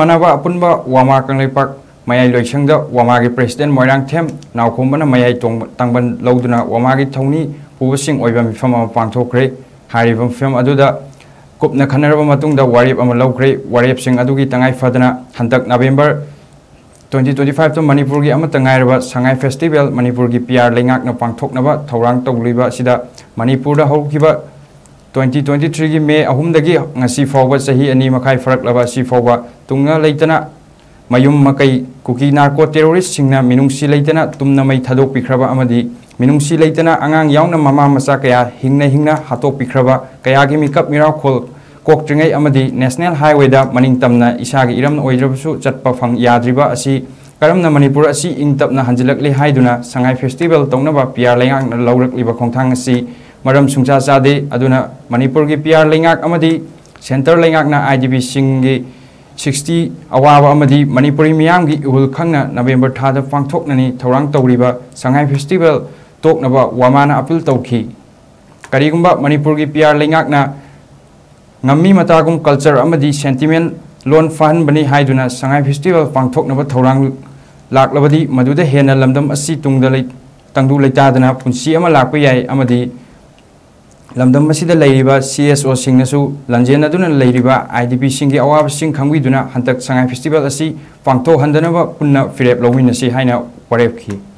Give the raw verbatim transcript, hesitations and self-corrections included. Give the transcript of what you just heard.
ꯃꯥꯟꯅꯕ ꯑꯄꯨꯟꯕ ꯋꯥꯃꯥ ꯀꯪꯂꯩꯄꯥꯛ ꯃꯌꯥꯏ ꯂꯣꯏꯁꯪꯗ ꯋꯥꯃꯥꯒꯤ president ꯃꯣꯏꯔꯥꯡꯊꯦꯝ ꯅꯥꯎꯈꯣꯝꯕꯅ ꯃꯌꯥꯏ ꯇꯣꯡꯕ ꯇꯥꯡꯕꯟ ꯂꯧꯗꯨꯅ ꯋꯥꯃꯥꯒꯤ ꯊꯧꯅꯤ ꯄꯨꯕꯁꯤꯡ ꯑꯣꯏꯕ ꯃꯤꯐꯝ ꯑꯃ ꯄꯥꯡꯊꯣꯛꯈ꯭ꯔꯦ꯫ ꯍꯥꯏꯔꯤꯕ ꯃꯤꯐꯝ ꯑꯗꯨꯗ ꯀꯨꯞꯅ ꯈꯟꯅꯔꯕ ꯃꯇꯨꯡꯗ ꯋꯥꯔꯦꯞ ꯑꯃ ꯂꯧꯈ꯭ꯔꯦ꯫ ꯋꯥꯔꯦꯞꯁꯤꯡ ꯑꯗꯨꯒꯤ ꯇꯉꯥꯏ ꯐꯗꯅ ꯍꯟꯗꯛ November twenty twenty five ꯇ ꯃꯅꯤꯄꯨꯔꯒꯤ ꯑꯃꯠꯇ ꯉꯥꯏꯔꯕ ꯁꯉꯥꯏ festival ꯃꯅꯤꯄꯨꯔꯒꯤ ꯄꯤ ꯑꯥꯔ ꯂꯩꯉꯥꯛꯅ ꯄꯥꯡꯊꯣꯛꯅꯕ ꯊꯧꯔꯥꯡ ꯇꯧꯂꯤꯕ ꯑꯁꯤꯗ ꯃꯅꯤꯄꯨꯔꯗ ꯍꯧꯈꯤꯕ twenty twenty three ꯒꯤ May ꯑꯍꯨꯝꯗꯒꯤ ꯉꯁꯤ ꯐꯥꯎꯕ ꯆꯍꯤ ꯑꯅꯤ ꯃꯈꯥꯏ ꯐꯥꯔꯛꯂꯕ ꯑꯁꯤ ꯐꯥꯎꯕ ꯇꯨꯡꯅ ꯂꯩꯇꯅ ꯃꯌꯨꯝ ꯃꯀꯩ ꯀꯨꯀꯤ narco terrorist ꯁꯤꯡꯅ ꯃꯤꯅꯨꯡꯁꯤ ꯂꯩꯇꯅ ꯇꯨꯝꯅ ꯃꯩ ꯊꯥꯗꯣꯛꯄꯤꯈ꯭ꯔꯕ ꯑꯃꯗꯤ ꯃꯤꯅꯨꯡꯁꯤ ꯂꯩꯇꯅ ꯑꯉꯥꯡ ꯌꯥꯎꯅ ꯃꯃꯥ ꯃꯆꯥ ꯀꯌꯥ ꯍꯤꯡꯅ ꯍꯤꯡꯅ ꯍꯥꯠꯇꯣꯛꯄꯤꯈ꯭ꯔꯕ ꯀꯌꯥꯒꯤ ꯃꯤꯀꯞ ꯃꯤꯔꯥꯎꯈꯣꯜ ꯀꯣꯛꯇ꯭ꯔꯤꯉꯩ ꯑꯃꯗꯤ national highway ꯗ ꯃꯅꯤꯡ ꯇꯝꯅ ꯏꯁꯥꯒꯤ ꯏꯔꯝ ꯑꯣꯏꯗ꯭ꯔꯕꯁꯨ ꯆꯠꯄ ꯐꯪ ꯌꯥꯗ꯭ꯔꯤꯕ ꯑꯁꯤ ꯀꯔꯝꯅ ꯃꯅꯤꯄꯨꯔ ꯑꯁꯤ ꯏꯪ ꯇꯞꯅ ꯍꯟꯖꯤꯜꯂꯛꯂꯤ ꯍꯥꯏꯗꯨꯅ ꯁꯉꯥꯏ festival ꯇꯧꯅꯕ ꯄꯤ ꯑꯥꯔ ꯂꯩꯉꯥꯛꯅ ꯂꯧꯔꯛꯂꯤꯕ ꯈꯣꯡꯊꯥꯡ ꯑꯁꯤ ꯃꯔꯝ ꯁꯨꯡꯆꯥ ꯆꯥꯗꯦ꯫ ꯑꯗꯨꯅ ꯃꯅꯤꯄꯨꯔꯒꯤ ꯄꯤ ꯑꯥꯔ ꯂꯩꯉꯥꯛ ꯑꯃꯗꯤ centre ꯂꯩꯉꯥꯛꯅ ꯑꯥꯏ ꯗꯤ ꯕꯤ ꯁꯤꯡꯒꯤ sixty ꯑꯋꯥꯕ ꯑꯃꯗꯤ ꯃꯅꯤꯄꯨꯔꯤ ꯃꯤꯌꯥꯝꯒꯤ ꯏꯍꯨꯜ ꯈꯪꯅ November ꯊꯥꯗ ꯄꯥꯡꯊꯣꯛꯅꯅꯤ ꯊꯧꯔꯥꯡ ꯇꯧꯔꯤꯕ ꯁꯉꯥꯏ festival ꯇꯣꯛꯅꯕ ꯋꯥꯃꯥꯅ appeal ꯇꯧꯈꯤ꯫ ꯀꯔꯤꯒꯨꯝꯕ ꯃꯅꯤꯄꯨꯔꯒꯤ ꯄꯤ ꯑꯥꯔ ꯂꯩꯉꯥꯛꯅ ꯉꯝꯃꯤ ꯃꯇꯥꯒꯨꯝ culture ꯑꯃꯗꯤ sentiment ꯂꯣꯟ ꯐꯥꯍꯟꯕꯅꯤ ꯍꯥꯏꯗꯨꯅ ꯁꯉꯥꯏ festival ꯄꯥꯡꯊꯣꯛꯅꯕ ꯊꯧꯔꯥꯡ ꯂꯥꯛꯂꯕꯗꯤ ꯃꯗꯨꯗ ꯍꯦꯟꯅ ꯂꯝꯗꯝ ꯑꯁꯤ ꯇꯨꯡꯗ ꯂꯩ-, ꯇꯪꯗꯨ ꯂꯩꯇꯥꯗꯅ ꯄꯨꯟꯁꯤ ꯑꯃ ꯂꯥꯛꯄ ꯌꯥꯏ ꯑꯃꯗꯤ ꯂꯝꯗꯝ ꯑꯁꯤꯗ ꯂꯩꯔꯤꯕ ꯁꯤ ꯑꯦꯁ ꯑꯣꯁꯤꯡꯅꯁꯨ ꯂꯥꯟꯖꯦꯟꯅꯗꯨꯅ ꯂꯩꯔꯤꯕ ꯑꯥꯏ ꯗꯤ ꯕꯤꯁꯤꯡꯒꯤ ꯑꯋꯥꯕꯁꯤꯡ ꯈꯪꯕꯤꯗꯨꯅ ꯍꯟꯗꯛ ꯁꯉꯥꯏ festival ꯑꯁꯤ ꯄꯥꯡꯊꯣꯛꯍꯟꯗꯅꯕ ꯄꯨꯟꯅ ꯐꯤꯔꯦꯞ ꯂꯧꯃꯤꯟꯅꯁꯤ ꯍꯥꯏꯅ ꯋꯥꯔꯦꯞꯈꯤ꯫